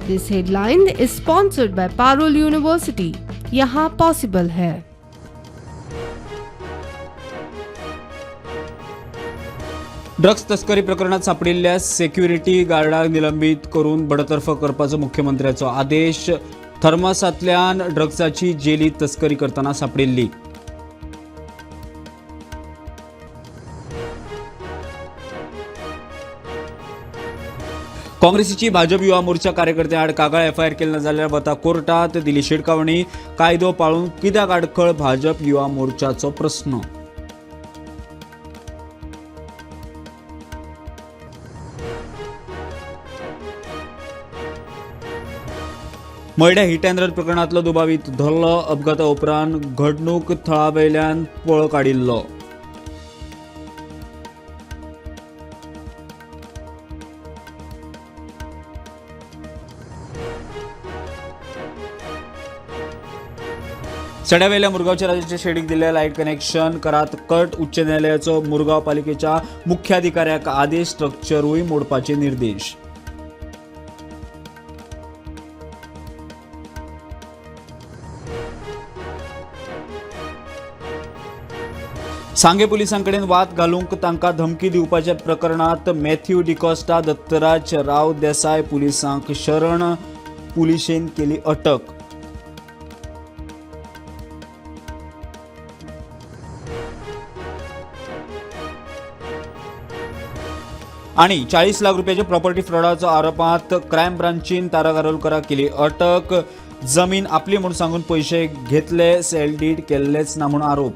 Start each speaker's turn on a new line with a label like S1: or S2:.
S1: This headline is sponsored by Parul University. यहाँ possible है।
S2: Drugs तस्करी प्रकरणात सापडिल्ल्या सेक्युरिटी गार्डाक निलंबीत करून बडतर्फ करपाचो मुख्यमंत्र्याचो आदेश. थर्मासांतल्यान ड्रग्साची जेली तस्करी करतना सापडिल्ली. काँग्रेसीची भाजप युवा मोर्चा कार्यकर्त्यां आड कागाळ एफआयआर केली ना जाल्यार वता कोर्टात, दिली शिटकावणी. कायदो पाळूंक कित्याक आडखळ, भाजप युवा मोर्चाचो प्रस्न. मयड्या हिट अँड रन प्रकरणातलो दुबावीत धरलो. अपघाता उपरांत घडणूक थळावेल्यान पळ काडिल्लो. सड्यावेल्या मुरगांवच्या राजाच्या शेडीक दिल्ल्या लायट कनेक्शन करात कट. उच्च न्यायालयाचो मुरगांव पालिकेच्या मुख्याधिकाऱ्याक आदेश. स्ट्रक्चरूय मोडपाचे निर्देश. सांगे पोलिसांकडेन वाद घालूंक तांकां धमकी दिवपाच्या प्रकरणात मॅथ्यू डिकॉस्टा, दत्तराज राव देसाय पुलिसांक शरण. पुलिशेन केली अटक. आणि 40 लाख रुपयाच्या प्रॉपर्टी फ्रॉडाच्या आरोपात क्रायम ब्रांचीन तारा कारोलकराक केली अटक. जमीन आपली म्हूण सांगून पयशे घेतले, सेल डीड केल्लेच ना म्हूण आरोप.